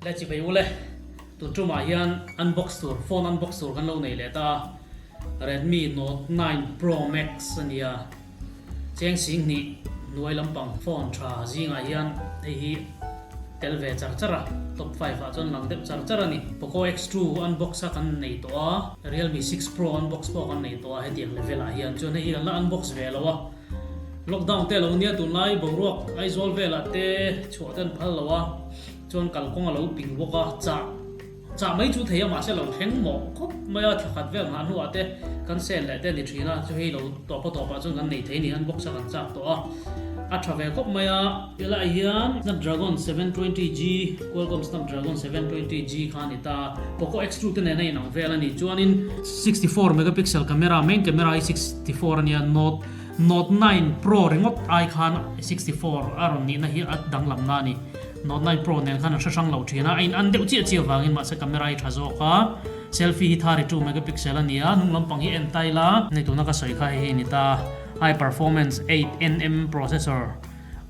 Le chibai ule, tun tumah hian unbox tur, phone unbox tur kan lo nei leh ta a, Redmi Note 9 Pro Max a nia, cheng sing hnih hnuai lampang phone tha zingah hian hei hi tel ve char char a, top five ah chuan lang deuh char char a ni. Poco X2 unbox a kan nei tawh a, Realme 6 Pro unbox pawh kan nei tawh a hetiang level ah hian chuan hei hi kan la unbox ve lo a. Lockdown te lo nia tunlai boruak Aizawl velah te chhuah ten phal lo a, chuan kalkawng a lo ping bawk a, chah chah mai chu thei a mahse lo thleng mawh khawp mai a, thlakhat vel nghah hnuah te kan sel leh te a ni thin a, chu hei lo tawpa tawpah chuan kan nei thei ni unbox a kan chak tawh a, a tha ve khawp mai a. Helaiah hian Snapdragon 720G, Qualcomm Snapdragon 720G kha a ni ta a, Poco X2 te nen a inang vel a ni, chuanin 64 megapixel camera, main camera hi 64 a nia, Note Note 9 Pro ringawt ai khan 64 a rawn nihna hi a danglam na a ni. Note 9 Pro nen khan an hre hrang lo thin a, a in an deuh chiah chiah vangin mahse camera hi tha zawk a, selfie hi 32 megapixel a ni a, hnung lampang hi en tai la. Hei tuna ka sawi kha hei hi a ni ta, high performance 8nm processor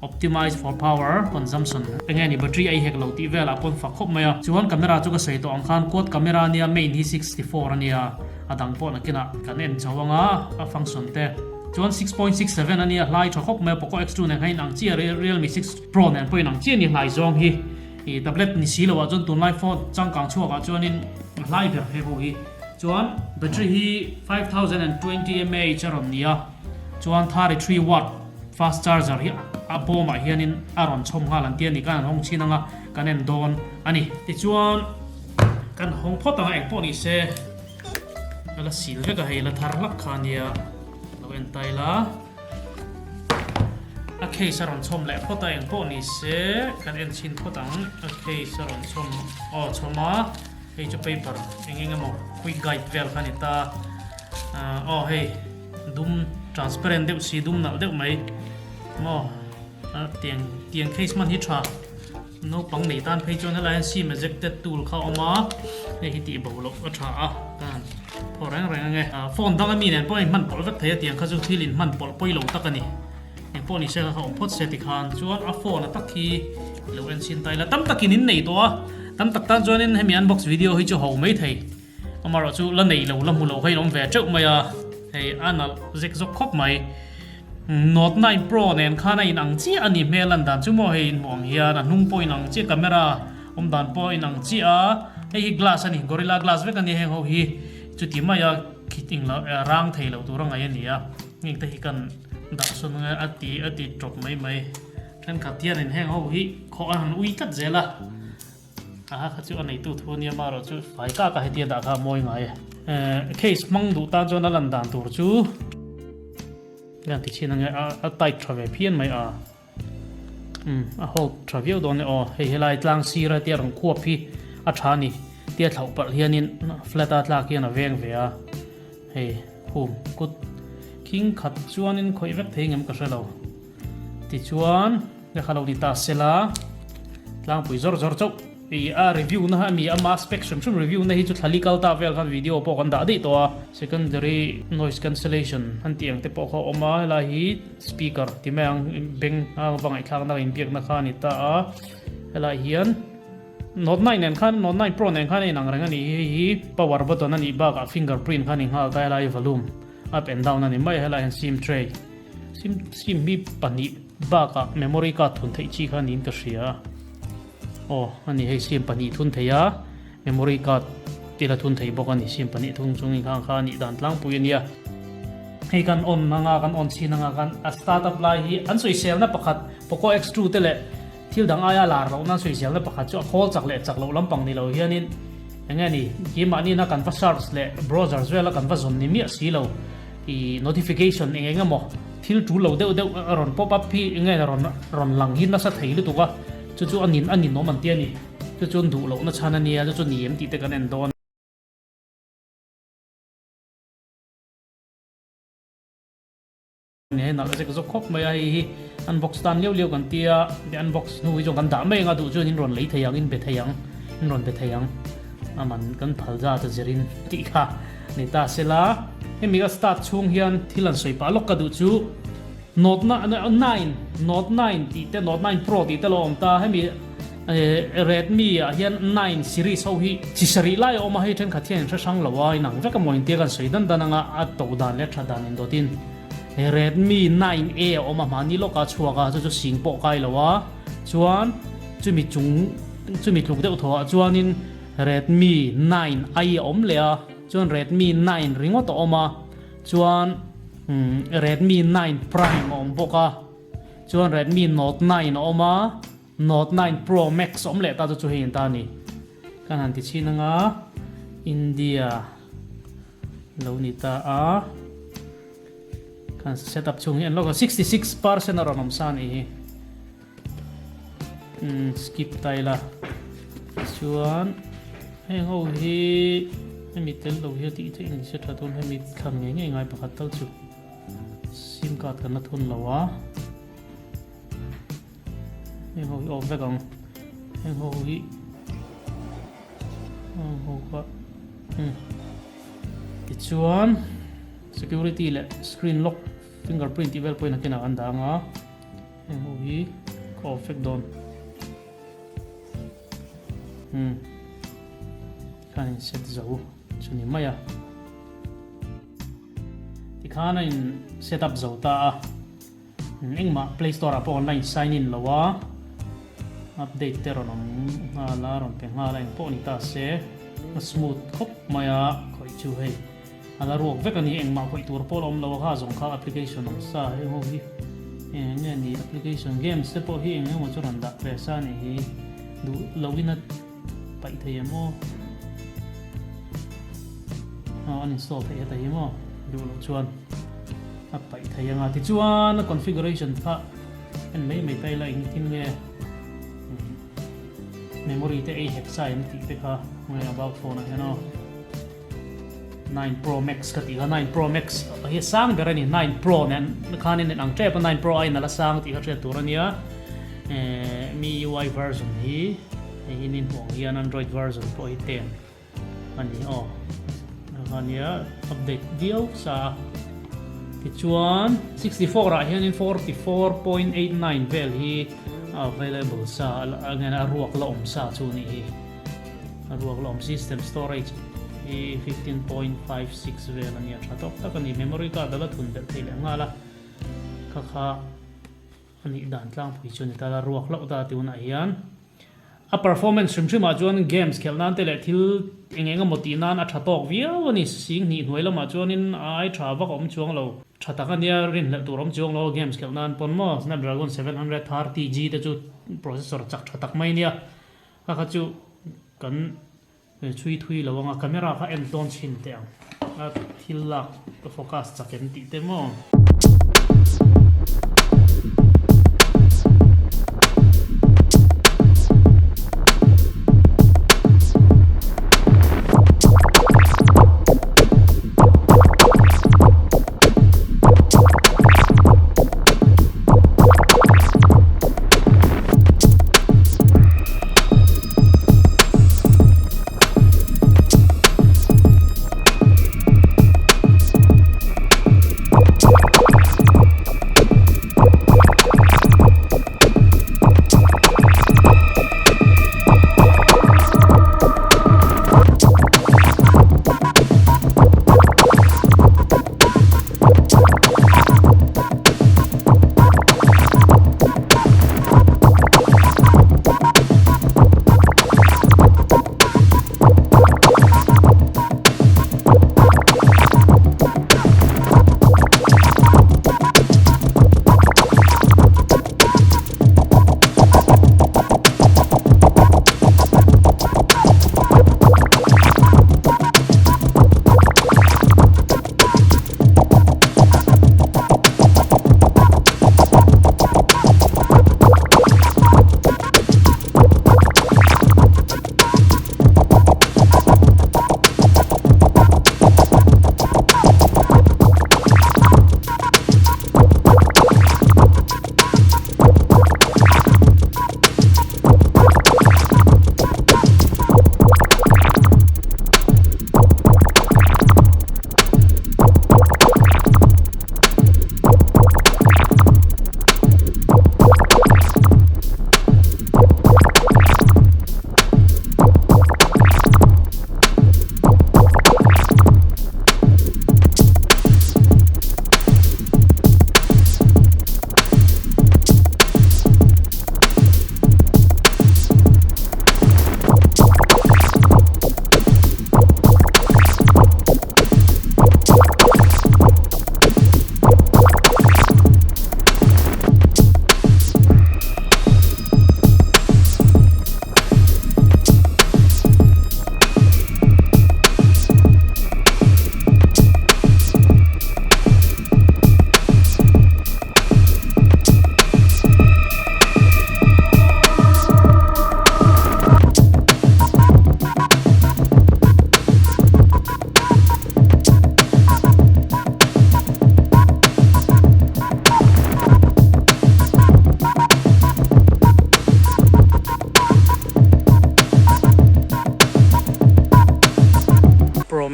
optimized for power consumption enge ni battery a i hek lo tih velah pawn fak khawp mai a, chuan camera chu ka sawi tawh ang khan quad camera a nia main hi 64 a nia a dang pawh nakinah kan en chho ang a a function te chuan 6.67 a nia hlai tha khawp mai a poco x2 nen khan inang chiah realme 6 pro nen pawh inang chiah a ni hlai zawng hi ih tablet ni si loh ah chuan tunlai phone changkang chhuak ah chuanin a hlai ber he ho hi chuan battery hi 5020 mAh a rawn ni a chuan 33 watt Fast charger hi a bawmah hianin a rawn chhawm nghal an ti a ni, kan han hawng chhin anga kan en dawn a ni. Tichuan kan hawng phawt anga engpawh ni se a la sil vek a, hei la thar hlak kha ania lo en ta ila. A case a rawn chhawm leh phawt a engpawh ni se kan en chhin phawt ang, a case a rawn chhawm aw chhawm a, hei chu paper eng eng emaw quick guide vel kha a ni ta, aw hei. Dum transparent deuh si dum nalh deuh mai maw a tiang tiang case hman hi tha naupang nei tan phei chuan helai hian sim ejected tool kha a awm a hei hi tih bo loh a tha a ka han thaw reng reng ange phone dang ami nen pawh a inhman pawlh vek thei a tiang kha chu thil inhman pawlh pawi lo tak a ni engpawh ni se kha awm phawt se tikhan chuan a phone a tak hi lo en chhin ta ila tam takin in nei tawh a tam tak tan chuanin hemi unbox video hi chu ho mai thei. Amaherawh chu la nei lo, la hmu lo kha in awm ve teuh mai a, hei a nalh zek zawk khawp mai. Note 9 Pro nen khan a in ang chiah a ni hmel lan dan chu maw hei in hmuh ang hian a hnung pawh in ang chiah, camera awm dan pawh a in ang chiah a, hei hi glass a ni, Gorilla Glass vek a ni heng ho hi chuti mai a khit ing lo rang thei lo tur a ngaih a ni a, heng te hi kan dah sawn ang e a ti a ti tawp mai mai. Thenkhat hian in heng ho hi khawh a han ui tlat zel a. Aha kha chu a neitu thu ania marawh chu fai kak a hetia dah kha a mawi ngai e. Case hmang duh tan chuan a lan dan tur chu hian ti chhin ange a tight tha ve phian mai a um a hold tha viau dawn e aw hei helai tlang sir a tia rawn khuap hi a tha a ni tia thlauh palh hianin flat a tlak hian a veng ve a hei hum kut khing khat chuanin khawih vek thei ngem ka hre lo. Tichuan ka lo ni ta sela tlangpui zawr zawr chauh i a review na a mi ama spec hrim hrim review na hi chu thlali kal ta vel khan video pawh kan dah daih tawh a secondary noise cancellation an tih ang te pawh kha a awm a helai hi speaker ti mai ang beng a va ngaihthlak na inbiak na kha a ni ta a helai hian Note 9 nen khan Note 9 Pro nen khan a inang reng a ni hei hi power button a nih bakah fingerprint kha a ni nghal ta helai volume up and down a ni mai a helai hian sim tray Sim sim hi pahnih bakah memory card thun theih chi kha niin ka hria a. Aw a ni hei sim pahnih thun thei a, memory card te la thun thei bawk a ni sim pahnih thung chungin khan kha a nih dan tlangpui a nia. Hei kan on anga kan on chhin anga kan a start up lai hi an sawiselna pakhat Poco X2 te leh thil dang aia lar loh nan sawiselna pakhat chu a khawl chak leh chak loh lampang ni lo hianin eng nge ni keimahni na kan va search leh browser vela kan va zawn ni miah si lo. I notification eng eng emaw thil tul lo deuh deuh a rawn pop up hi eng nge rawn rawn lang hi nasa thei lutuk a, chu chu a nin a ninawm an ti a ni, chu chu an duh lohna chhan a nia, chu chu ni em tih te kan en dawn. Hei nalh zek zawk khawp mai a, hei hi unbox tan liau liau kan tia, unbox hnu hi chuan kan dah mai ang a, duh chuan in rawn lei thei ang, in be thei ang, in rawn be thei ang. Aman kan phal zat a zirin tih kha ni ta sela. Hemi ka start chhung hian thil an sawi pah lawk ka duh chu Note 9, Note 9 tih te Note 9 Pro tih te lo awm ta. Hemi Redmi ah hian 9 series ho hi chi sarih lai a awm a, hei thenkhat hian in hre hrang lo a, inang vek amaw intia kan sawi dan dan anga a to dan leh a tha dan indawtin Redmi 9A a awm a, mahni lawkah a chhuak a, chu chu sing pawh kai lo a, chuan chumi chung chumi tluk deuh thaw ah chuanin Redmi 9i a awm leh a, chuan Redmi 9 ringawt a awm a, chuan Redmi 9 Prime a awm bawk a. Chuan Redmi Note 9 a awm a, Note 9 Pro Max a awm leh ta chu chu hei in ta a ni. Kan han ti chhin anga India lo ni ta a. Kan set up chhung hi an lawk a 66% a rawn awm sa a nih hi. Um skip ta ila. Chuan heng ho hi hemi tel lo hi a tih theih ni se tha dawn hemi thlan ngei ngei ngai pakhat tal chu. Sim card kan la thun lo a, heng ho hi off vek ang, heng ho hi heng ho kha hmm tichuan security leh screen lock fingerprint tih vel pawhin a kinah an dah ang a, heng ho hi ka off vek dawn hmm khan in set zo chu ni mai a. Tikhan a in set up zo ta a, engmah play store ah pawh online sign in lo a, update te rawn awm nghal a, rawn pe nghal a engpawh ni ta se a smooth khawp mai a, khawih chu hei a la ruak vek a ni, engmah khawih tur pawh la awm lo a kha zawng kha application awm sa hei ho hi eng nge ni application games te pawh hi eng emaw chu rawn dah ve sa a nih hi duh lo in a paih thei em aw aw an install theih heta hi maw duh loh chuan a paih thei anga tichuan a configuration kha en mai mai ta ila engtin nge memory te ei hek sa em tih te kha nge about phone ah hian aw 9 Pro Max ka tih kha 9 Pro Max hi sang ber a ni 9 Pro nen khanin ang tep a 9 Pro aiin a la sang tih kha hriat tur a nia MIUI version hi hei hi nin hmuh ang hian Android version pawh hi 10 a ni aw a nia update viau sa a tichuan 64 ah hianin 44.89 vel hi available sa a ruak la awm sa chu a nih hi. A ruak la awm system storage hi 15.56 vel a nia tha tawk tak a ni. Memory card a la thun belh thei leh nghal a, kha kha a nih dan tlangpui chu a ni ta la ruak hlauh ta ti hunah hian a performance hrim hrim ah chuan games khelh nan te leh thil eng eng emaw tih nan a tha tawk viau a ni. Sing hnih hnuai lamah chuanin a ai tha vak a awm chuang lo. Tha tak a nia rinhlelh tur awm chuang lo games khelh nan pawn maw Snapdragon 730G te chu processor chak tha tak mai a nia. Kha kha chu kan chhui thui lo anga camera kha en tawn chhin teh ang a thil lak ka focus chak em tih te maw.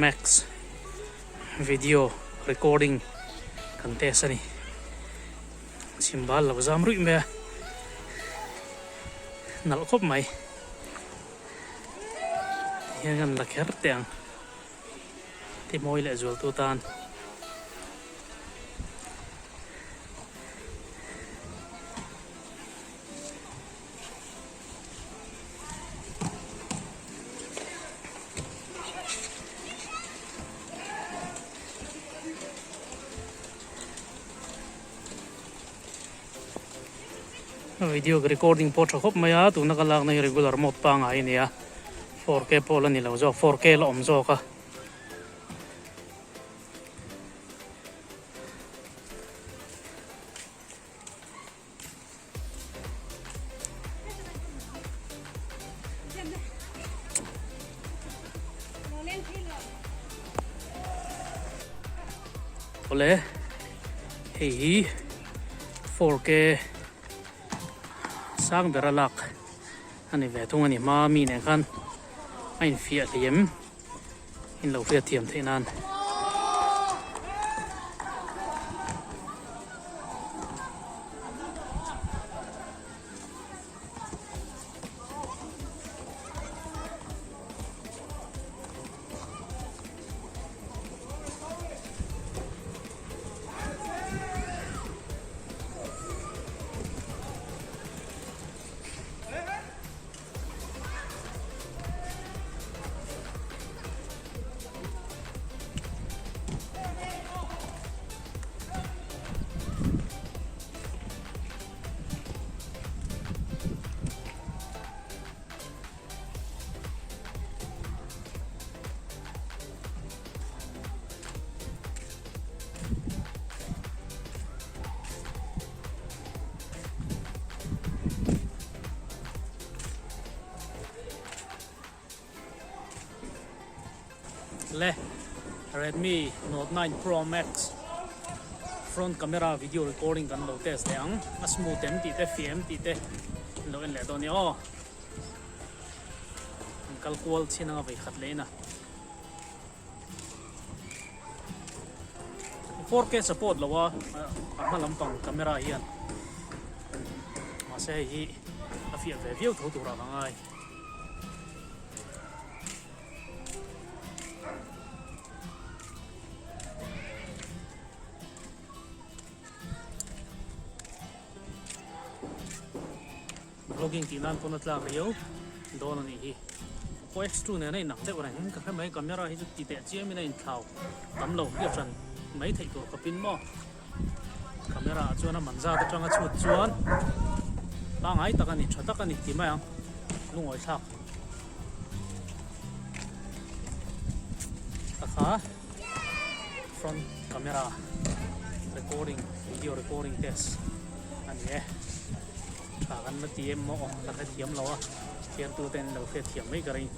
Max video recording kan test a ni. Chhim bal lo zam ruih mai a, nalh khawp mai. Tihian kan la kher teh ang. Timawi leh zual tu tan. Video recording pawh tha khawp mai a tuna ka lakna hi regular mode pangngai a ni a 4K pawh la ni lo zawk 4K la awm zawk a. Awle hei hi 4K sang ber a lak a ni ve thung a ni hma mi nen khan a infiah hliam. In lo hriat thiam theih nan. Le Redmi Note 9 Pro Max front camera video recording kan lo test leh ang a smooth em tih te fiah em tih te an lo en leh dawn a ni aw an kal kual chin anga vei khat leh in a 4K support lo a a hma lampang camera hian mahse hei hi a fiah ve viau tho turah ka ngai. Vlogging tih nan pawn a tlak riau dawn a nih hi. Poco X two nen a inang deuh reng ka hre mai camera hi chu ti teh chiam in a inthlau tam lo hriat hran mai theih tur khawp in maw camera ah chuan a man zat atanga chhut chuan pangai tak a ni tha tak a ni ti mai ang lungawi thlak takha front camera recording video recording test a ni e. Tha kan la ti em maw aw ka hrethiam lo a, thiantu ten lo hriatthiam mai ka ring.